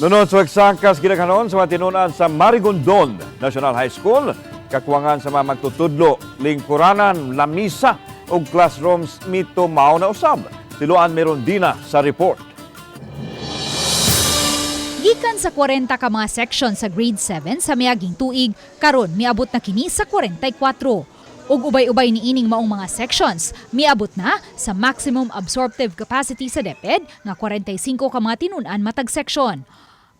Nunod sa wagsangkas gidaghanon sa mga tinunan sa Marigondon National High School, kakuwangan sa mga magtutudlo, lingkuranan, lamisa ug classrooms mitumaw na usab. Si Luan Merondina sa report. Gikan sa 40 ka mga section sa grade 7 sa miaging tuig, karon miabot na kini sa 44. Ug ubay-ubay niining maong mga sections, miabot na sa maximum absorptive capacity sa DepEd nga 45 ka mga tinun-an matag section.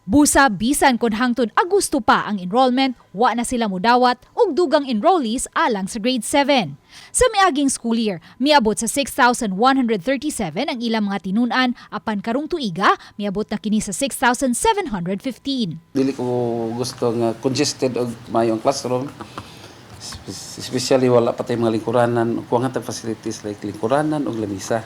Busa bisan kon hangtod Agosto pa ang enrollment, wa na sila mudawat og dugang enrollees alang sa grade 7. Sa miaging school year, miabot sa 6,137 ang ilang mga tinun-an, apan karong tuiga miabot na kini sa 6,715. Dili ko gusto nga congested og maayo ang classroom. Especially wala pa tay mga lingkuranan, kuwang tag facilities like lingkuranan ug lamisa.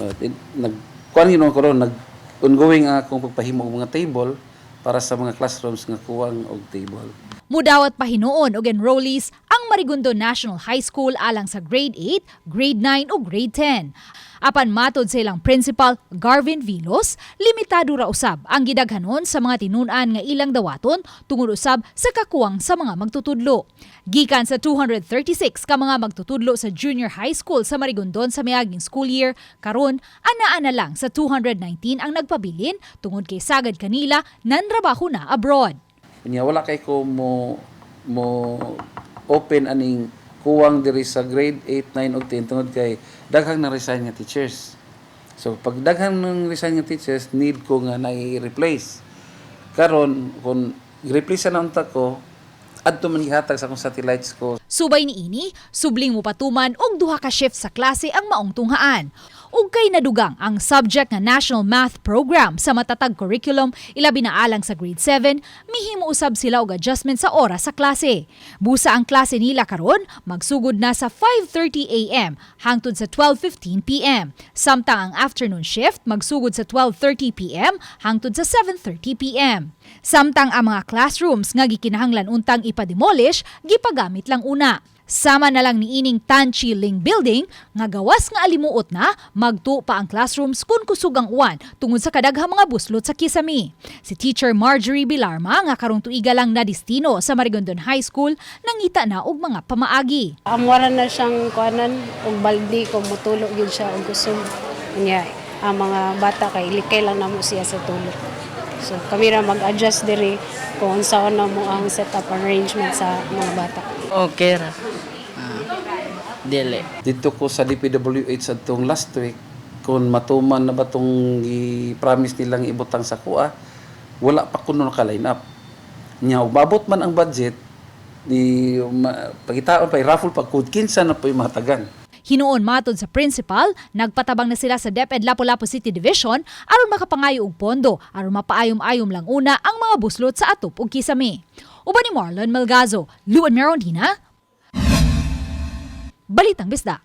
But it, nag kuan yun ko ron, nag ongoing ang akong pagpahimo og mga table para sa mga classrooms nga kuwang og table. Mudawat pa hinuon og enrollees ang Marigondon National High School alang sa grade 8, grade 9 ug grade 10. Apan matod sa ilang principal Garvin Vilos, limitado ra usab ang gidaghanon sa mga tinun-an nga ilang dawaton tungod usab sa kakuwang sa mga magtutudlo. Gikan sa 236 ka mga magtutudlo sa junior high school sa Marigondon sa miaging school year, karon anaa na lang sa 219 ang nagpabilin tungod kay sagad kanila nanrabaho na abroad. Unya wala kay ko mo open aning kuwang diri sa grade 8, 9 ug 10 tungod kay daghang na resign nga teachers. So pag daghang nang resign nga teachers, need ko nga na-replace. Karon kung replace na unta ko, adto man gihatag sa akong satellites ko. Subay niini, subling mopatuman og duha ka shift sa klase ang maong tunghaan. Ug kay nadugang ang subject nga National Math Program sa matatag curriculum, ilabi na alang sa grade 7, mihimo usab sila og adjustment sa oras sa klase. Busa ang klase nila karon magsugod na sa 5:30 a.m. hangtod sa 12:15 p.m. Samtang ang afternoon shift magsugod sa 12:30 p.m. hangtod sa 7:30 p.m. Samtang ang mga classrooms nga gikinahanglan untang ipademolish, gipagamit lang una. Sama na lang niining Tan Chi Ling Building nga gawas nga alimuot na, magtu pa ang classrooms kung kusog ang uwan tungod sa kadaghang mga buslot sa kisami. Si Teacher Marjorie Bilarma nga karong tuiga lang na destino sa Marigondon High School, nangita na og mga pamaagi. Amwara na siyang kuanan og baldi kung mutulo gyud siya og kusog. Unya ang mga bata kay likay lang namo siya sa tulo. So kami ra mag-adjust diri kung unsaon namo ang setup arrangement sa mga bata. Okay ra. Ah, dili. Dito ko sa DPWH adtong last week kung matuman na ba tong i-promise nilang ibutang sa kuha, wala pa kuno naka-line up. Nya umabot man ang budget di ma, pagitaon pa i-raffle pa kung kinsa na po yung matagan. Hinuon matod sa principal, nagpatabang na sila sa DepEd Lapu-Lapu City Division aron makapangayo og pondo aron mapaayom-ayom lang una ang mga buslot sa atop ug kisame. Uban ni Marlon Melgazo, Luan Merondina, Balitang Bisdak.